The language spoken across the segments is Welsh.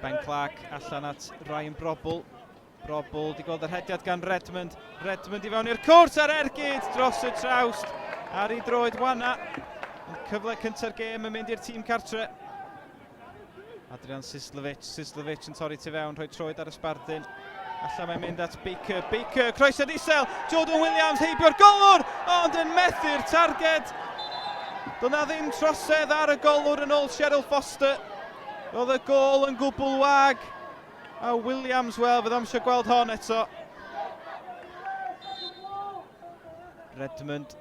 Ben Clark allan at Ryan Brobl. Brobl di gweld yr hediad gan Redmond. Redmond i fewn i'r cwrt ar ergyd dros y trawst ar ei droed wana. Ond cyfle cynta'r gêm yn mynd i'r tîm cartre. Adrian Sislovic, Sislovic yn torri tu fewn, rhoi troed ar y sbardun. Allan mae'n mynd at Baker, Baker, croesiad isel, Jordan Williams heibio'r golwr, ond yn methu'r targed. Doedd na ddim trosedd ar y golwr yn ôl Cheryl Foster. Roedd y gol yn gwbl wag. A Williams, wel, fydd am eisiau gweld hon eto. Redmond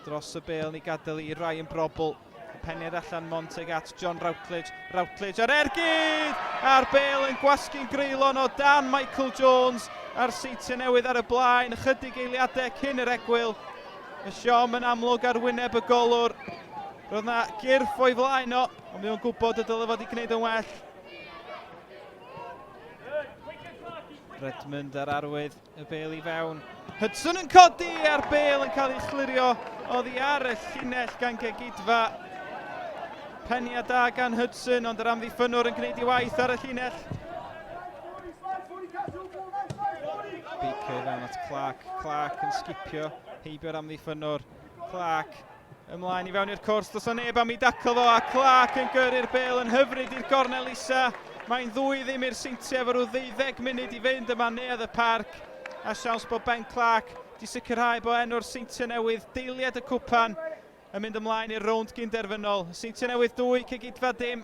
dros y bel ni gadael i Ryan Brobl. Y peniad allan Monteg at John Routledge. Routledge ar ergyd! A'r bel yn gwasgu'n greulon o dan Michael Jones a'r seintiau newydd ar y blaen ychydig eiliadau cyn yr egwyl. Y siom yn amlwg ar wyneb y golwr. Roedd na gyrff o'i flaen o, ond mae o'n gwybod y dylai fod i gwneud yn well. Redmond ar arwydd y bel i fewn. Hudson yn codi a'r bel yn cael ei chlirio oddi ar y llinell gan Gegidfa. Peniad da gan Hudson, ond yr amddiffynnwr yn gwneud ei waith ar y llinell. Baker fewn at Clark. Clark yn sgipio heibio'r amddiffynnwr. Clark Ymlaen i fewn i'r cwrs, does neb am ei dacl fo, a Clark yn gyrru'r bel yn hyfryd i'r gornel isa. Mae'n ddwy ddim i'r Seintiau efo rhyw ddeuddeg munud i fynd yma neuadd y parc. A siawns bod Ben Clark di sicrhau bod enw'r Seintiau Newydd, deiliad y cwpan, yn mynd ymlaen i'r rownd gynderfynol. Seintiau Newydd 2, Cegidfa dim.